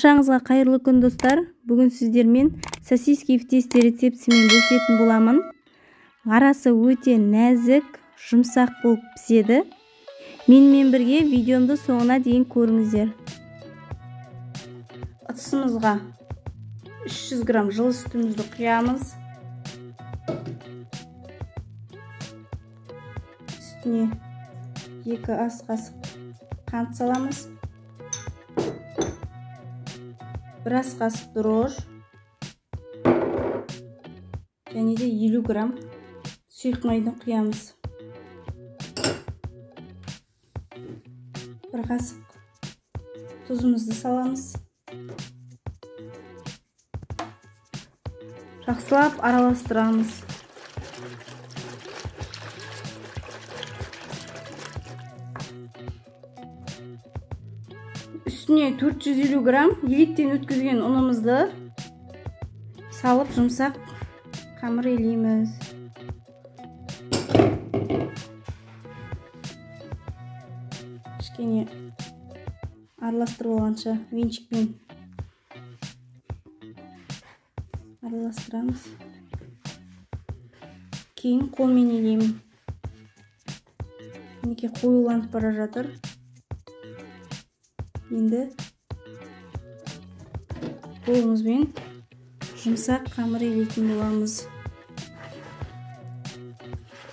Баршаңызға қайырлы күн, достар. Бүгін сіздермен сосиски в тесте рецептімен бөлісетін боламын. Арасы өте нәзік, жұмсақ болып піседі. Менімен бірге видеомды соңына дейін көріңіздер. Ыдысымызға 300 грамм жылы сүтімізді құямыз. Үстіне 2 ас қасық қант саламыз. 1 ас қасық дрожж және де 50 грамм сұйық майды құямыз. 1 қасық тұзымызды саламыз. Жақсылап араластырамыз. Үстіне 450 грамм електен өткізген ұнымызды салып жұмсақ қамыр елейміз. Кішкене араластырып алғанша венчикпен араластырамыз. Кейін қолмен елеймін. Мінекей қоюланып бара жатыр. Енді қолымызбен жұмсақ қамыр елейтін боламыз.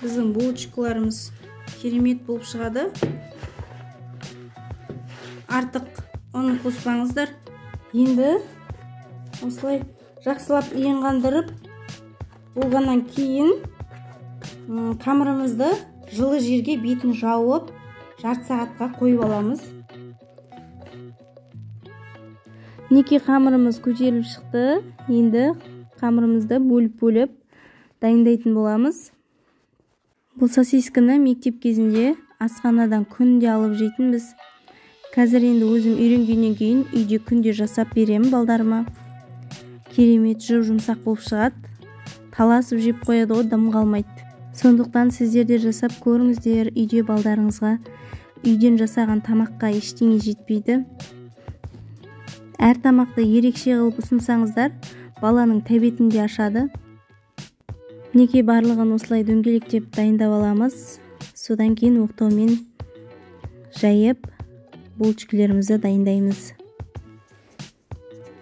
Біздің булочкаларымыз керемет болып шығады. Артық ұн қоспаңыздар. Енді осылай жақсылап иін қандырып болғаннан кейін қамырымызды жылы жерге бетін жауып жарты сағатқа қойып аламыз. Мінекей қамырымыз көтеріліп шықты. Енді қамырымызды бөліп-бөліп дайындайтын боламыз. Бұл сосискіні мектеп кезінде асханадан күнде алып жейтінбіз. Қазір енді өзім үйренгеннен кейін үйде күнде жасап беремін балдарыма. Керемет жұп-жұмсақ болып шығады. Таласып жеп қояды ғой, дым қалмайды. Сондықтан сіздер де жасап көріңіздер. Үйде балдарыңызға үйден жасаған тамаққа ештеңе жетпейді. Әр тамақты ерекше қылып ұсынсаңыздар, баланың тәбетін де ашады. Мінекей барлығын осылай дөңгелектеп дайындап аламыз. Содан кейін оқтаумен жайып булочкаларымызды дайындаймыз.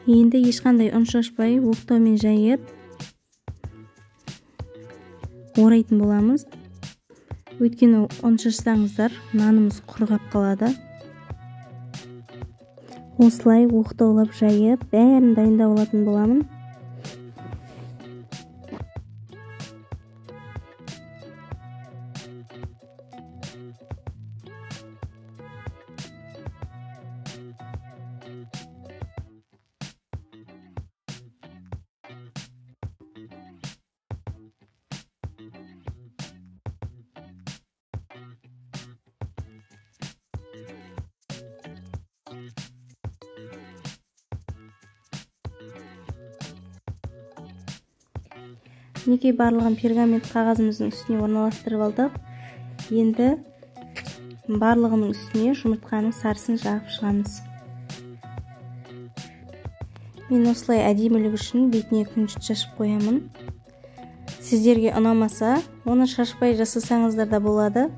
Енді ешқандай ұн шашпай оқтаумен жайып орайтын боламыз. Өйткені ұн шашсаңыздар, нанымыз құрғап қалады. Осылай оқтаулап жайып, бәрін дайындап алатын боламын. Мінекей барлығын пергамент қағазымыздың үстіне орналастырып алдық. Енді барлығының үстіне жұмыртқаның сарысын жағып шығамыз. Мен осылай әдемілік үшін бетіне күнжіт шашып қоямын. Сіздерге ұнамаса, оны шашпай жасасаңыздар да болады.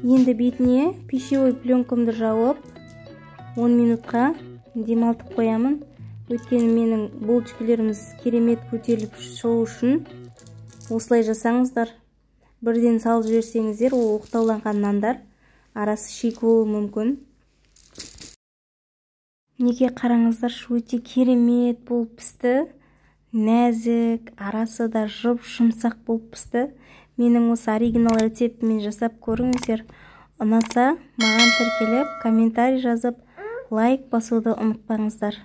Енді бетіне пищевой пленкамды жауып 10 минутқа демалтып қоямын. Өйткені менің булочкаларымыз керемет көтеріліп шығу үшін осылай жасаңыздар. Бірден салып жіберсеңіздер, ол оқтауланған нандар арасы шикі болуы мүмкін. Мінекей қараңыздар, өте керемет болып пісті. Нәзік, арасы да жұп-жұмсақ болып пісті. Менің осы оригинал рецептіммен жасап көріңіздер. Ұнаса, маған тіркеліп, комментарий жазып, лайк басуды ұмытпаңыздар.